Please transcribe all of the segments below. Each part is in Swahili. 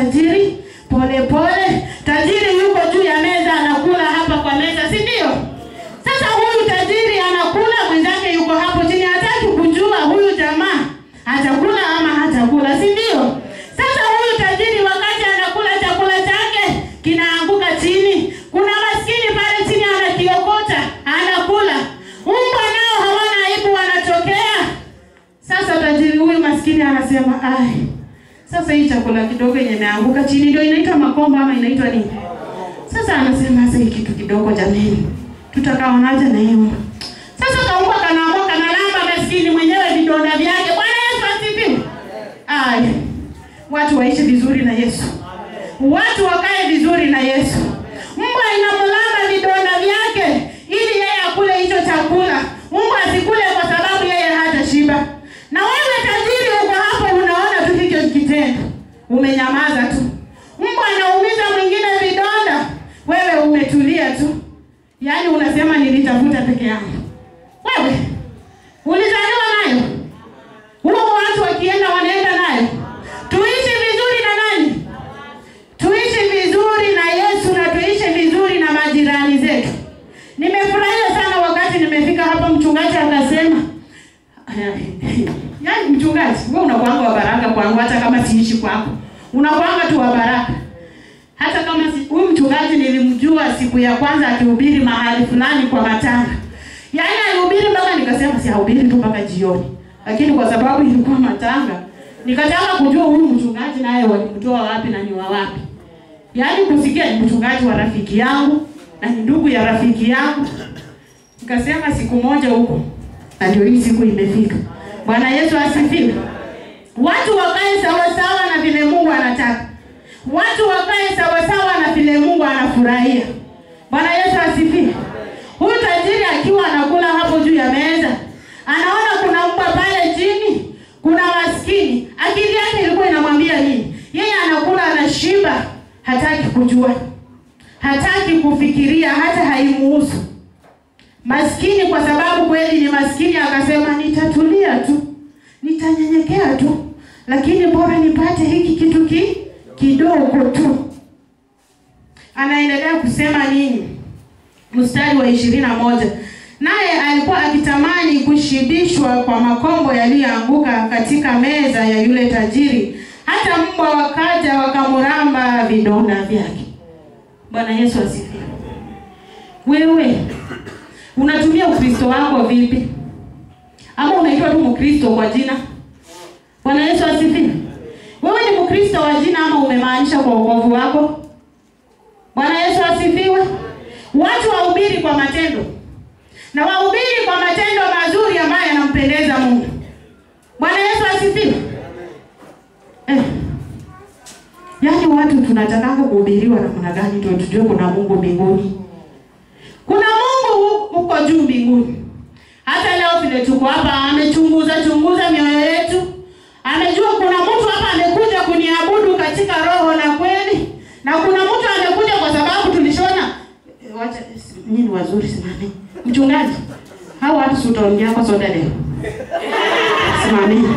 tajiri pole pole. Tajiri yuko juu ya meza anakula hapa kwa meza, si ndio? Sasa huyu tajiri anakula, mwenzake yuko hapo chini, hataki kujua huyu jamaa atakula ama hatakula, si ndio? Sasa huyu tajiri wakati anakula chakula chake kinaanguka chini. Kuna maskini pale chini anakiokota, anakula. Mbwa nao hawana aibu, wanatokea. Sasa tajiri huyu maskini anasema, ai, sasa hii chakula kidogo yenye imeanguka chini ndio inaitwa makombo ama inaitwa nini? Sasa anasema sasa hii kitu kidogo jamani, tutakaonaje na hiyo? Sasa kaumbwa kanaamua kanalamba maskini mwenyewe vidonda vyake. Bwana Yesu asifiwe. Ai, watu waishi vizuri na Yesu. Watu wakae vizuri na Yesu. Mbwa inamlamba vidonda vyake ili yeye akule hicho chakula. Mbwa asikule kwa sababu yeye hatashiba. Na wewe tajiri uko hapo unaona tu hicho kitendo, umenyamaza tu. Mbwa anaumiza mwingine vidonda, wewe umetulia tu. Yaani unasema nilitafuta peke yangu. Wewe ulizaliwa nayo? Huo watu wakienda wanaenda nayo. Tuishi vizuri na nani? Tuishi vizuri na Yesu na tuishi vizuri na majirani zetu. Nimefurahia sana wakati nimefika hapa, mchungaji akasema, yaani mchungaji, wewe unakuanga wa baraka kwangu hata kama siishi kwako. Unakuanga tu wa baraka. Hata kama huyu mchungaji nilimjua siku ya kwanza akihubiri mahali fulani kwa matanga. Yaani alihubiri mpaka nikasema si hubiri tu mpaka jioni. Lakini kwa sababu ilikuwa matanga, nikataka kujua huyu mchungaji naye walimtoa wapi na ni wa wapi. Yaani kusikia ni mchungaji wa rafiki yangu na ni ndugu ya rafiki yangu. Nikasema siku moja huko. Na ndio hii siku imefika. Bwana Yesu asifiwe. Watu wakae sawa sawa na vile Mungu anataka. Watu wakae sawa sawa na vile Mungu anafurahia. Bwana Yesu asifiwe. Huyu tajiri akiwa anakula hapo juu ya meza, anaona kuna mbwa pale chini, kuna maskini. Akili yake ilikuwa inamwambia nini? Yeye anakula anashiba, hataki kujua, hataki kufikiria, hata haimuhusu. Maskini kwa sababu kweli ni maskini, akasema nitatulia tu, nitanyenyekea tu, lakini bora nipate hiki kitu kidogo tu. Anaendelea kusema nini? Mstari wa 21. Naye alikuwa akitamani kushibishwa kwa makombo yaliyoanguka katika meza ya yule tajiri, hata mbwa wakaja wakamuramba vidonda vyake. Bwana Yesu asifiwe. Wewe unatumia Ukristo wako vipi? Ama unaitwa tu Mkristo kwa jina? Bwana Yesu asifiwe. Wewe ni Mkristo wa jina ama umemaanisha kwa wokovu wako? Bwana Yesu asifiwe. Watu wahubiri kwa matendo. Na wahubiri kwa matendo mazuri ambayo yanampendeza Mungu. Bwana Yesu asifiwe. Yaani watu tunataka kuhubiriwa namna gani ndio tujue kuna Mungu mbinguni? Kuna Mungu huko juu mbinguni. Hata leo vile tuko hapa, amechunguza chunguza mioyo yetu. Amejua kuna mtu hapa amekuja kuniabudu katika roho na kweli, na kuna mtu amekuja kwa sababu tulishona. Wacha nini wazuri simami. Mchungaji, hao watu si utaongea kwa soda leo. Simami.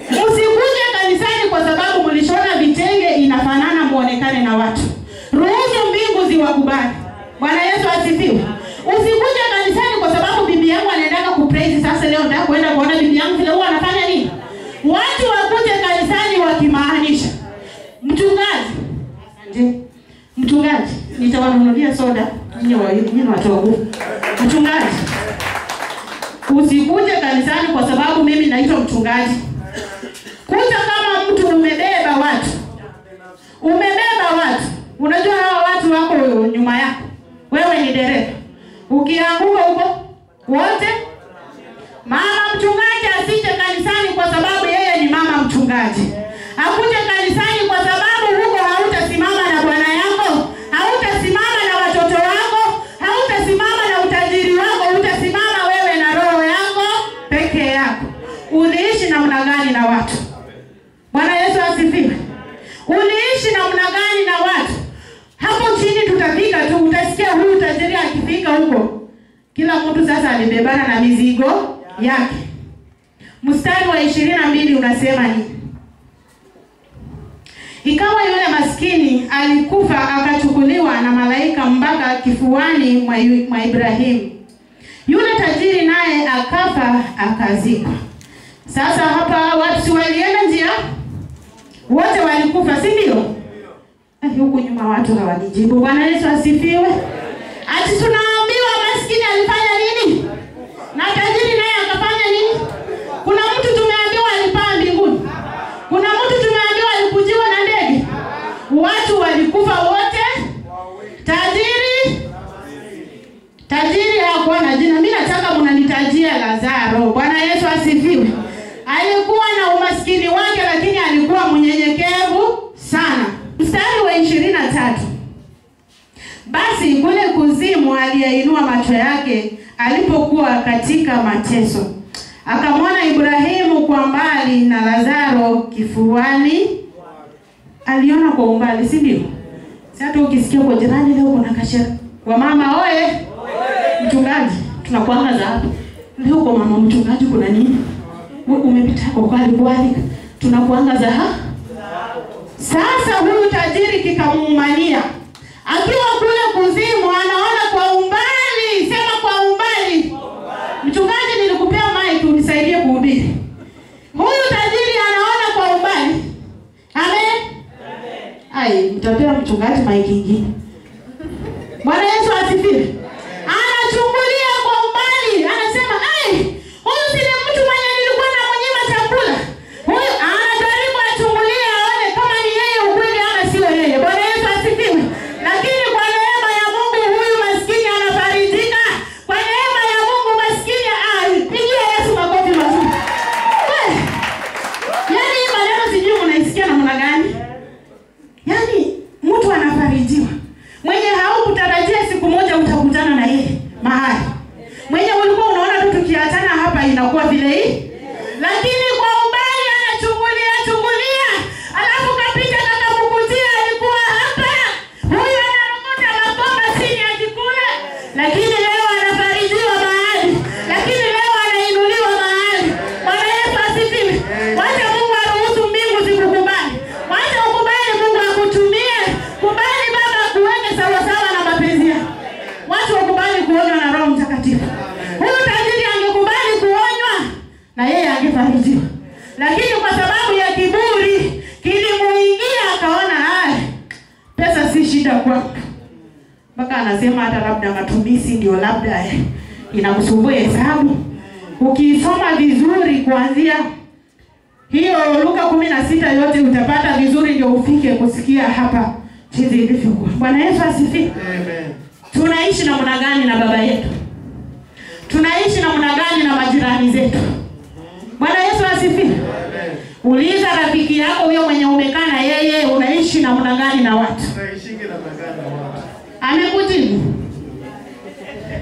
Msikuje kanisani kwa sababu mlishona vitenge inafanana muonekane na watu. Ruhusu mbingu ziwakubali. Bwana Yesu asifiwe. Usikuje kanisani kwa sababu bibi yangu anaendaka kupraise, sasa leo nataka kwenda kuona bibi yangu vile huwa anafanya nini. Watu wakuje kanisani wakimaanisha. Mchungaji, asante. Mchungaji, nitawanunulia soda. Nyinyi watu wa nguvu. Mchungaji, usikuje kanisani kwa sababu mimi naitwa mchungaji. Kuja kama mtu umebeba watu. Umebeba watu. Unajua hawa watu wako nyuma yako. Wewe ni dereva. Ukianguka huko wote. Mama mchungaji asije kanisani kwa sababu yeye ni mama mchungaji. Akuje kanisani kwa sababu huko hautasimama na bwana yako, hautasimama na watoto wako, hautasimama na utajiri wako, utasimama wewe na roho yako peke yako. Uliishi namna gani na watu? Bwana Yesu asifiwe. Uliishi namna gani na watu? Hapo chini tutafika tu, utasikia huyu tajiri akifika huko. Kila mtu sasa alibebana na mizigo yake. Mstari wa 22 unasema nini? Ikawa yule maskini alikufa akachukuliwa na malaika mpaka kifuani mwa Ibrahimu. Yule tajiri naye akafa akazikwa. Sasa hapa watu walienda njia, wote walikufa, si ndio? Huku nyuma watu hawanijibu. Bwana Yesu asifiwe. Ati tunaambiwa maskini alifanya nini? Na tajiri naye akafanya nini? Kuna mtu tumeambiwa alipaa mbinguni. Kuna mtu tumeambiwa alikujiwa na ndege. Watu walikufa wote. Tajiri hakuwa na jina. Mimi nataka mnanitajia Lazaro. Bwana Yesu asifiwe. Alikuwa na umaskini wake, lakini alikuwa mnyenyekevu sana. Mstari wa 23. Basi kule kuzimu aliyeinua macho yake alipokuwa katika mateso, akamwona Ibrahimu kwa mbali na Lazaro kifuani. Aliona kwa umbali, si ndio? Sasa ukisikia kwa jirani leo kuna kashera. Kwa mama oye. Mchungaji, tunakuangaza hapo. Leo kwa mama mchungaji kuna nini? Wewe umepita kwa kwali. Tunakuangaza ha? Sasa huyu tajiri kikamuumania. Akiwa kule kuzimu anaona kwa umbali, sema kwa umbali. Mchungaji, nilikupea mic unisaidie kuhubiri. Huyu tajiri anaona kwa umbali. Amen. Ai, mtapea mchungaji mic nyingine. Bwana Yesu asifiwe. Anachungulia kwa umbali, anasema, "Ai, huyu si mtu mwenye nilikuwa namnyima chakula." Huyu anajaribu achungulie aone kama ni yeye ukweli ama sio yeye. Bwana Yesu asifiwe. Lakini kwa neema ya Mungu huyu maskini anafarijika. Kwa neema ya Mungu maskini pigia Yesu makofi mazuri. Yaani hii maneno sijui mnaisikia namna gani? Yaani mtu anafarijiwa. Mwenye haukutarajia siku moja utakutana na yeye mahali. Mwenye ulikuwa unaona tu tukiachana hapa inakuwa vile hii. Lakini kwa umbali anachungulia chungulia, alafu kapita kakamukutia alikuwa hapa. Huyu anarokota makomba chini akikula, lakini leo anafarijiwa mahali. Lakini leo anainuliwa mahali. Bwana Yesu asifiwe. Wacha Mungu aruhusu mbingu zikukubali. Wacha ukubali Mungu akutumie. Kubali Baba kuweke sawa sawa na mapenzi yako. Watu wakubali kuonywa na Roho Mtakatifu. Huyu tajiri angekubali kuonywa na yeye angefarijiwa. Lakini kwa sababu ya kiburi kilimuingia, akaona haya pesa si shida kwangu. Mpaka anasema hata labda matumizi ndio labda inamsumbua hesabu. Ukisoma vizuri kuanzia hiyo Luka 16 yote utapata vizuri ndio ufike kusikia hapa jinsi ilivyokuwa. Bwana Yesu asifiwe. Amen. Tunaishi namna gani na baba yetu? Tunaishi namna gani na majirani zetu? Bwana Yesu asifiwe. Amen. Uliza rafiki yako huyo mwenye umekaa na yeye, unaishi namna gani na watu? Unaishi namna gani na watu? Amekujibu?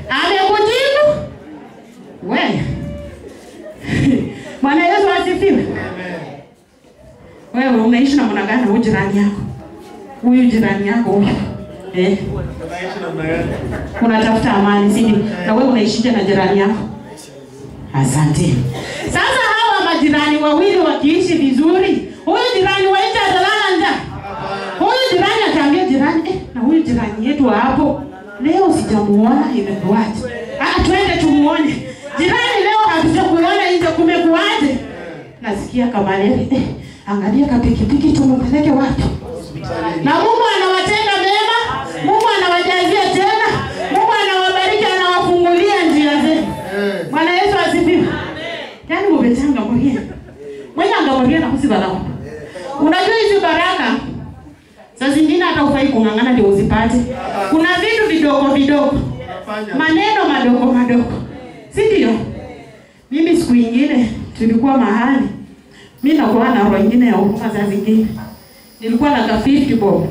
Amekujibu? Wewe. Bwana Yesu asifiwe. Amen. Wewe unaishi namna gani na jirani yako? Huyu jirani yako huyu. Unaishi namna gani? Unatafuta amani, si ndio? Na wewe unaishije na jirani yako? Asante. Sasa hawa majirani wawili wakiishi vizuri, huyu jirani wa nje atalala njaa. Huyu jirani ataambia jirani, na huyu jirani yetu hapo leo sijamuona, imekuaje? Ah, twende tumuone. Jirani leo hatujakuona nje, kumekuaje? Nasikia kama leo, angalia kapikipiki tumpeleke wapi? Na Mungu anawatenda mema, Mungu anawajazia tena, Mungu anawabariki, anawafungulia njia zenu. Bwana Yesu asifiwe. Yaani mubetanga mwenye. Mwenye angamoria na kusibala. Unajua hizi baraka saa zingine hata ufai kung'ang'ana ndio uzipate. Kuna vitu vidogo vidogo, maneno madogo madogo, si ndio? Mimi siku nyingine tulikuwa mahali, mimi nakuwa na roho nyingine ya huruma saa zingine. Nilikuwa na ka 50 bob.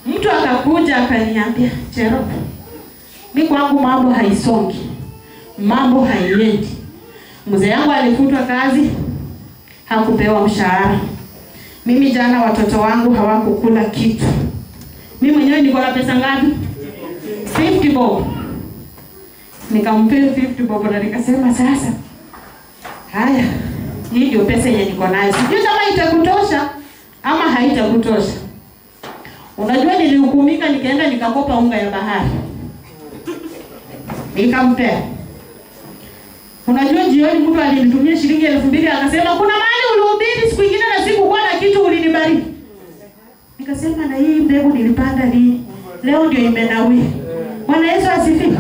Mtu akakuja akaniambia, "Cherop, mimi kwangu mambo haisongi. Mambo haiendi. Mzee yangu alifutwa kazi, hakupewa mshahara. Mimi jana watoto wangu hawakukula kitu. Mimi mwenyewe niko na pesa ngapi? 50 bob." Nikampea 50 bob na nikasema sasa, haya, hii ndio pesa yenye niko nayo. Sijui kama itakutosha Ama haitakutosha. Unajua nilihukumika nikaenda nikakopa unga ya bahari. Nikampea. Unajua jioni mtu alinitumia shilingi 2000 akasema kuna mahali ulihubiri siku nyingine na siku kwa na kitu ulinibariki. Nikasema na hii mbegu nilipanda lini? Leo ndio imenawiri. Bwana Yesu asifiwe.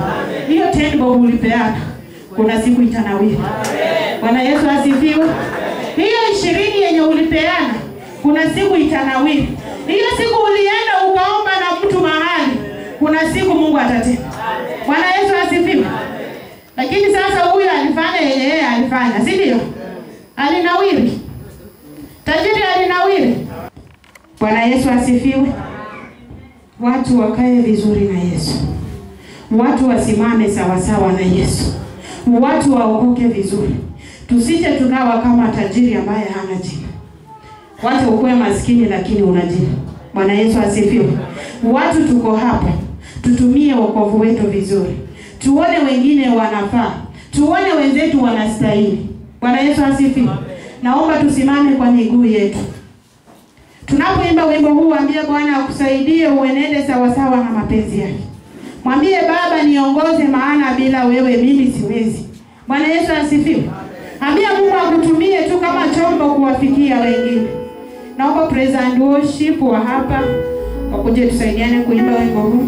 Hiyo 10 bob ulipeana, kuna siku itanawiri. Bwana Yesu asifiwe. Hiyo 20 yenye ulipeana, kuna siku itanawiri. Hiyo siku ulienda ukaomba na mtu mahali, kuna siku Mungu atatenda. Bwana Yesu asifiwe. Lakini sasa huyu alifanya yenye yeye alifanya, si ndio? Alinawiri. Tajiri alinawiri. Bwana Yesu asifiwe. Watu wakae vizuri na Yesu. Watu wasimame sawasawa na Yesu. Watu waokoke vizuri. Tusije tukawa kama tajiri ambaye hana jina. Watu ukuwe maskini lakini una jina. Bwana Yesu asifiwe. Watu tuko hapa, tutumie wokovu wetu vizuri. Tuone wengine wanafaa. Tuone wenzetu wanastahili. Bwana Yesu asifiwe. Naomba tusimame kwa miguu yetu. Tunapoimba wimbo huu, ambie Bwana akusaidie uenende sawasawa na mapenzi yake. Mwambie Baba niongoze, maana bila wewe mimi siwezi. Bwana Yesu asifiwe. Ambia Mungu akutumie tu kama chombo kuwafikia wengine. Naomba praise and worship wa hapa wakuje tusaidiane kuimba wimbo huu.